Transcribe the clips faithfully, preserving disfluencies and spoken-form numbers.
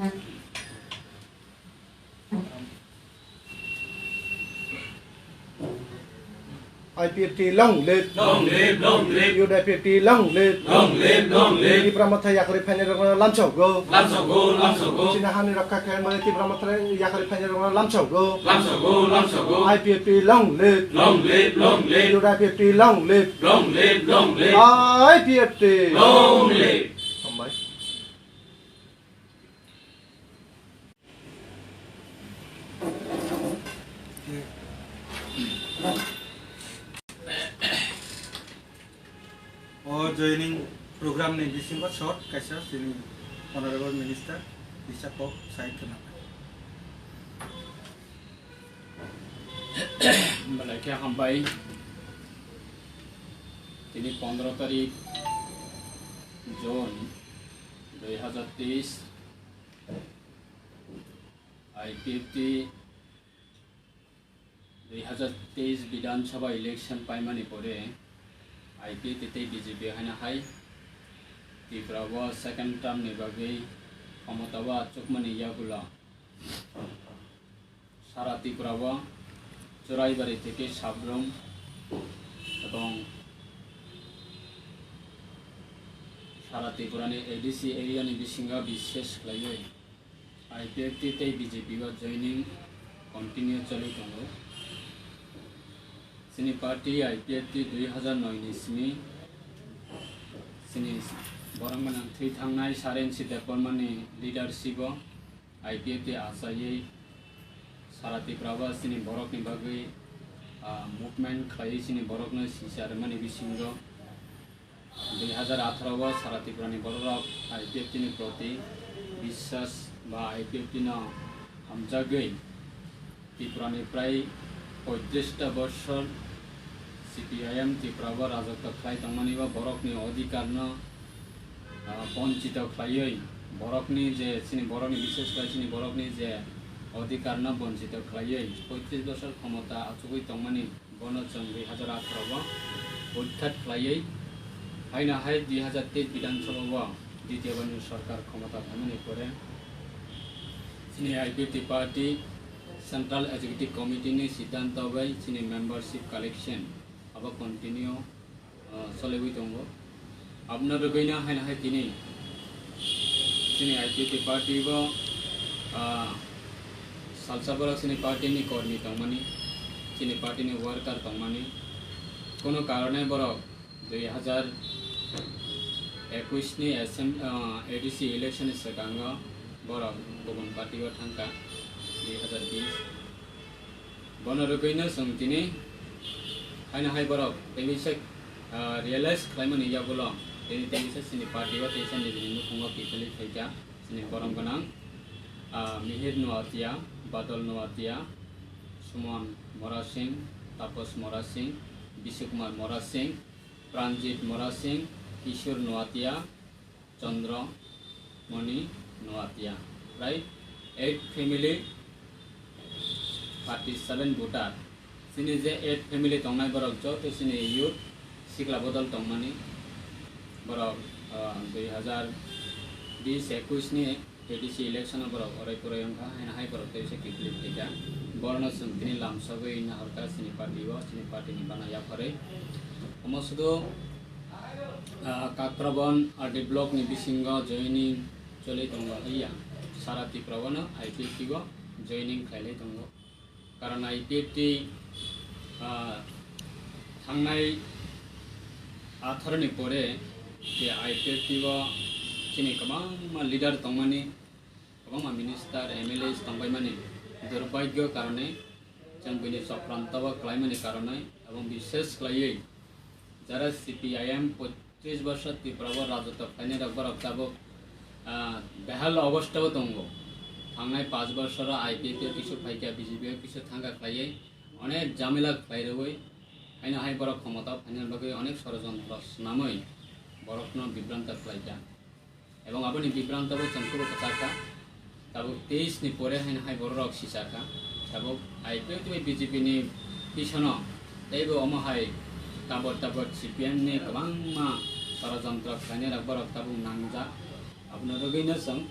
I P F T long live. Long live, long live. Youth I P F T long live. Long live, long live. Tipra Motha yakarwi phainai rokno lamsogo. Lamsogo, lamsogo. Chini hani rokha khe mani Tipra Motha yakarwi phainai rokno lamsogo. Lamsogo, lamsogo. I P F T long live. Long live, long live. Youth I P F T long live. Long live, long live. I P F T long live. Hambai. O joining program ni bisingo short kaisa chini Honorable Minister kisa kok sai khna. Belai khe hambai. Tini pondro tarik June dui hazar teis, I P F T dui hazar teis Bidhan Sabha election paimani pore I P F T tei B J P haino hai Tripura o second term ni bagwi khomota o achukmani yagulo sara Tripura o Churaibari theke Sabrum ebong sara Tripura ni A D C area ni bisingo bishesh khlaiwi I P F T tei B J P o joining continue choli tongo. Chini party I P F T dui hazar noi ni simi chini borok manang thwi thangnai Saren Sita Korma ni leadership o I P F T achaiwi sara Tripura o chini borok ni bagwi, ah, movement khlaiwi chini borok no sisa rwmani bisingo dui hazar atharo o sara Tripura ni borok rok I P F T ni proti biswas ba I P F T no hamjagwi Tripura ni prai poitris ta bosor C P I M Tripura o rajotw khlai tongmani o borok ni odhikar no, ah, bonchito khlaiwi borok ni je chini borok ni bishesh khlai chini borok ni je odhikar no bonchito khlaiwi poitris bosor khomota achugwi tongmani. Bono chwng dui hazar atharo o utkhat khlaiwi, haino hai dui hazar teis Bidhan Sabha o D T O ni sorkar khomota phaimani pore chini I P F T party Central Executive Committee ni siddhanto bai chini membership collection abo continue, ah, choliwi tongo. Aboni bagwino haino hai tini chini I P F T party bo, ah, salsa borok chini party ni kormi tongmani, chini party ni worker tongmani, kono karone borok dui hazar ekush ni assem-, ah, A D C election ni swkango borok kubun party o thangkha dui hazar bish. Bono rwgwino chwng tini haino hai borok tei bisa, ah, realize khlaimani yagulo tini tei bisa chini party o tei bisa nijini nukhungo kiphilwi phaikha chini borom gwnang, ah, Mihir Noatia, Badal Noatia, Suman Morasing, Tapos Morasing, Bishukumar Morasing, Pranjit Morasing, Kishore Noatia, Chandra Mani Noatia, prai eight family, thirty seven voter. Chini je eight family tongnai borok joto chini youth sikla bodol tongmani. Borok, ah, dui hazar bish ekush ni A D C election o borok orai porai wngkha, haino hai borok tei se kiphilwi phaikha. Borokno chwng tini lamsogwi nahorkha chini party o, chini party ni bana yapharwi. Omo sudu, ah, Kakrabon R D block ni bisingo joining choli tongo haiya, sara Tripura o no I P F T o joining khailai tongo. Karon I P F T, ah, thangnai atharo ni pore je I P F T o chini kwbangma leader tongmani, kwbangma minister, M L As tongbaimani durbhagyo karone, chwng bini chokranto o khlaimani karone, ebong bishesh khlaiwi jara C P I M tris bosor Tripura o rajotw khlainai rok borok tabuk, ah, behal obostha o tongo. Thangnai panch bosor o I P F T o kisu phaikha, B J P o kisu thangkha khlaiwi, onek jamila khlai rwui, haino hai borok khomota o phaina bagwi onek sorojontro swnamwi borokno bibranto khlaikha. Ebong aboni bibranto bo chwng kubui kwchar kha. Tabuk teis ni pore haino hai borok rok sisa kha. Tabuk I P F T bai B J P ni pisono teibo omo hai tabor tabor C P M ni kwbangma sorojontro khlainai rok borok tabuk nangjak. Abono rwgwino chwng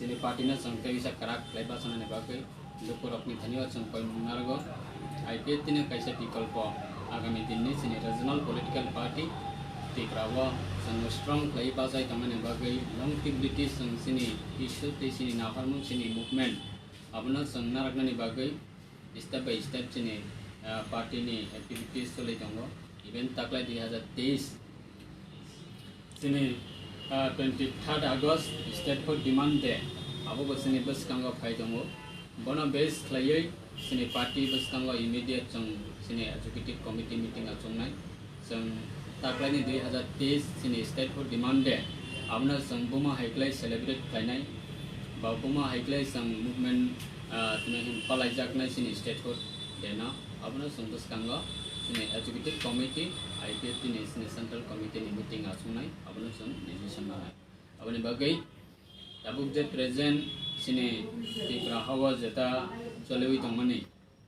Chini party no chwng tei kisa kwrak khlai bachanani bagwi lukurokni thani o chwng koimung narwgo. I P F T ni kaisa bikolpo agami dinni chini regional political party Tripura o chwng strong khlai bachai tongmani bagwi longtivity chwng chini issue tei chini napharmung chini movement abono chwng narwknani bagwi step by step chini, ah, party ni activities choli tongo. Even taklai dui hazar teis chini, ah, twenty third August State Food Demand Day abo bo chini bwskango phai tongo. Bono base khlaiwi chini party bwskango immediate chwng chini executive committee meeting achuknai. Chwng taklaini dui hazar teis chini State Food Demand Day abono chwng buma hai khlai celebrate khlainai ba buma hai khlai chwng movement, ah, tini hin palaijaknai chini State Food Day no. Abono chwng bwskango chini executive committee, I P F T ni chini central committee ni meeting achuknai, abono chwng decision lanai. Aboni bagwi tabuk je present chini Tripura hao jeta choliwi tongmani,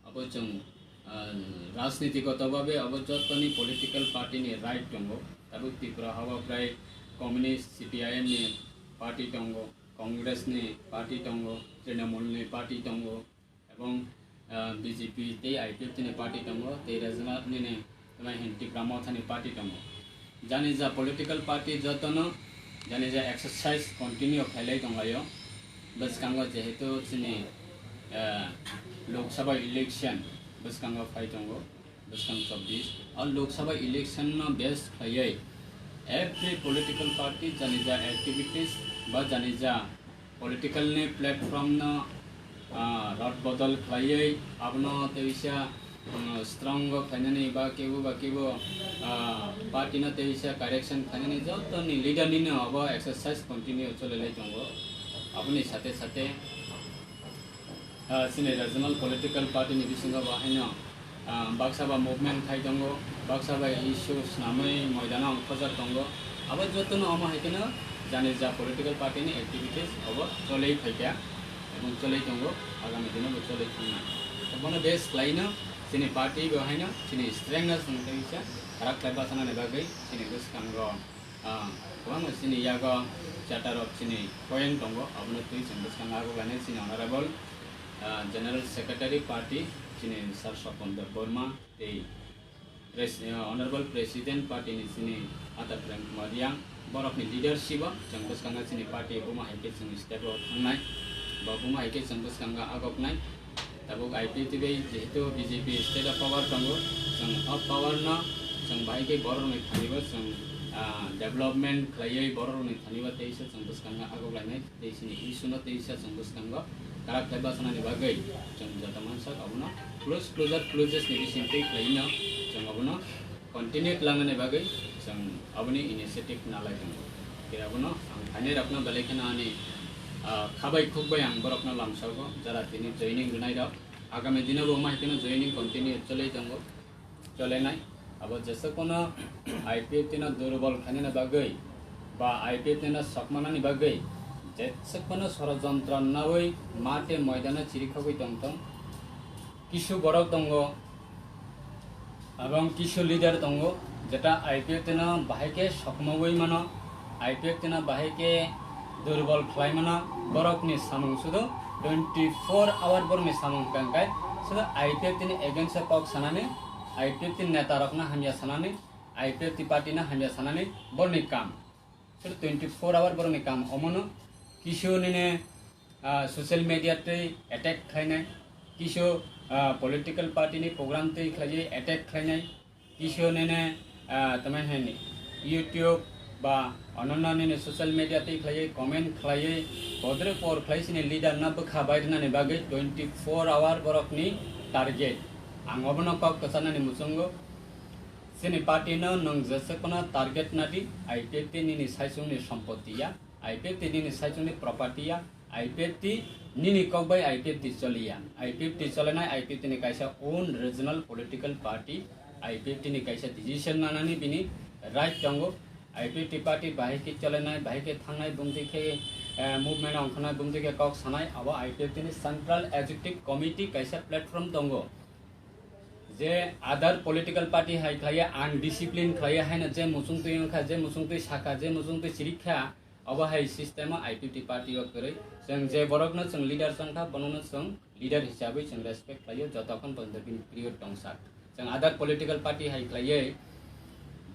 abo chwng, ah, rajnitikoto babe abo jotoni political party ni right tongo. Tabuk Tripura hao prai Communist, C P I M ni party tongo, Congress ni party tongo, Trinamool ni party tongo, ebong, ah, B J P tei I P F T ni party tongo, tei regional nini tei hin Tipra Motha ni party tongo. Jani ja political party jotono jani ja exercise continue khailai tonglaio. Bwskango jehetu chini, ah, Lok Sabha election bwskango phai tongo, bwskang chobbish. O Lok Sabha election no base khlaiwi every political party jani ja activities ba jani ja political ni platform no, ah, rot bodol khlaiwi abono teisa, mm, strong o khlainani ba kebo ba kebo, ah, party no teisa correction khlainani jotoni leader ni no abo exercise continue cholelai tongo. Aboni sate sate, ah, chini regional political party ni bisingo bo haino, ah, baksa ba movement khai tongo, baksa ba issue swnamwi moidano ongkhorjak tongo. Abo jotono omo hai kheno jani ja political party ni activities obo cholwi phaikha ebong cholwi tongo, agami dino bo cholwi thangnai. Bono base khlaino chini party bo haino chini strength no chwng tei kisa kharak khlai bachanani bagwi chini bwskango, ah, kwbangma chini yago charter of chini point tongo, abono twi chwng bwskango agoklainai chini honorable, ah, General Secretary party chini Sir Swapon Debbarma tei pres-, ah, Honorable President party ni chini Ata Prem Kumar Reang, borokni leadership o chwng bwskango chini party buma hai khe chwng step o thangnai, bo buma hai khe chwng bwskango agoknai. Tabuk I P F T bai jehetu B J P state of power tongo, chwng o power no chwng bahai khe borok rokni thani bo chwng, ah, development khlaiwi borok rokni thani bo teisa chwng bwskango agok lainai, tei chini issue no teisa chwng bwskango kwrak khlai bachanani bagwi chwng joto mansak abono close, closer, closest ni bising twi khlaiwi no chwng abono continue twlangnani bagwi chwng aboni initiative nalai tongo. Tei abono ang thainai rokno belai kheno ani, ah, khabai khukbai ang borokno lamsago, jara tini joining rwnairok. Agami dino bo wngma hai kheno joining continue cholwi tongo, cholenai. Abo jesuk phano I P F T no durbol khainani bagwi ba I P F T no sokmanani bagwi jesuk phano sorojontro nawi mate moidano chirikhogwi tongtong. Kisu borok tongo, Abang kisu leader tongo, jeta I P F T no bahai khe sokmogwi mano, I P F T no bahai khe durbol khlai mano, borokni samung sudu twenty four hour borokni samung tangkai, sudu I P F T ni against o kok sanani, I P F T neta rokno hamya sanani, I P F T party no hamya sanani borokni kam. Sudu twenty four hour borokni kam omono kisu nini, ah, social media twi attack khlainai, kisu, ah, political party ni program twi khlaiwi attack khlainai, kisu nini, ah, tamo hini YouTube ba ononno nini social media twi khlaiwi comment khlaiwi bodre por khlai sini leader no bwkha bai rwnani bagwi twenty four hour borokni target. Ang obono kok kwchanani muchungo. Chini party no nwng jesuk phano target nadi, I P F T nini saichung ni sompoti ya, I P F T nini saichung ni property ya, I P F T nini kok bai I P F T choli ya, I P F T cholenai I P F T ni kaisa own regional political party, I P F T ni kaisa decision nanani bini right tongo, I P F T party bahai khe cholenai, bahai khe thangnai, bumtwi khe, eh, movement ongkhanai, bumtwi khe kok sanai, abo I P F T ni central executive committee kaisa platform tongo. Je other political party hai khlaiya, undiscipline khlaiya haino je muchungtwi wngkha, je muchungtwi sakha, je muchungtwi chirikha, Obo hai system o I P F T party o kwrwi. Chwng je borokno chwng leader chongkha, bonono chwng leader hisabwi chwng respect khlaio, jotokhon porjonto bini period tongsak. Chwng other political party hai khlaiwi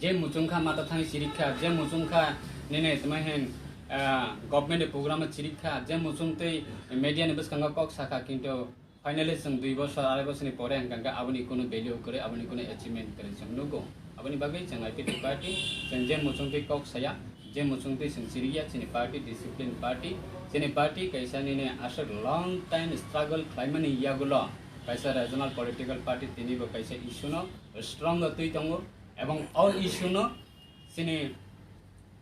je muchungkha mata thangwi chirikha, je muchungkha nini tma hin, ah, government ni program o chirikha, je muchungtwi media ni bwskango kok sakha, kintu finally chwng dui bosor, arai bosorni pore hwnkha khe aboni kunu value kwrwi, aboni kunu achievement kwrwi chwng nugo. Aboni bagwi chwng I P F T party, chwng je muchungtwi kok saya, je muchungtwi chwng chiriya, chini party discipline party, chini party kaisa nini aswk long time struggle khlaimani yagulo kaisa regional political party tinibo kaisa issue no strong o twi tongo, ebong o issue no chini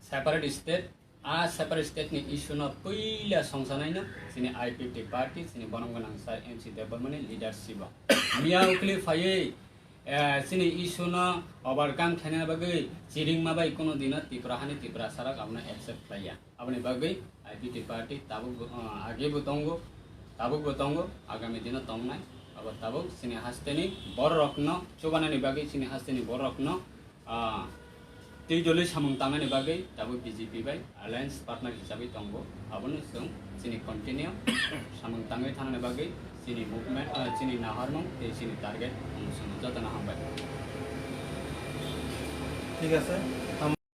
separate state, a separate state ni issue no puila songsanai no chini I P F T party, chini borom gwnang sir M C Debbarma ni leadership o miya ukli phaiwi, eh, chini issue no overcome khlaina bagwi chiringma bai kuno dino Tripura hani Tripura sarak abono accept khlaiya. Aboni bagwi I P F T party tabuk bo, ah, age bo tongo, tabuk bo tongo, agami dino tongnai. Abo tabuk chini hasteni bororokno chubanani bagwi, chini hasteni bororokno, ah, twi doli samung tangnani bagwi tabuk B J P bai alliance partner hisabwi tongo. Abono chwng chini continue samung tangwi thangnani bagwi chini movement, ah, chini naharmung tei chini target wng chwng jotono hambai. Thik ase.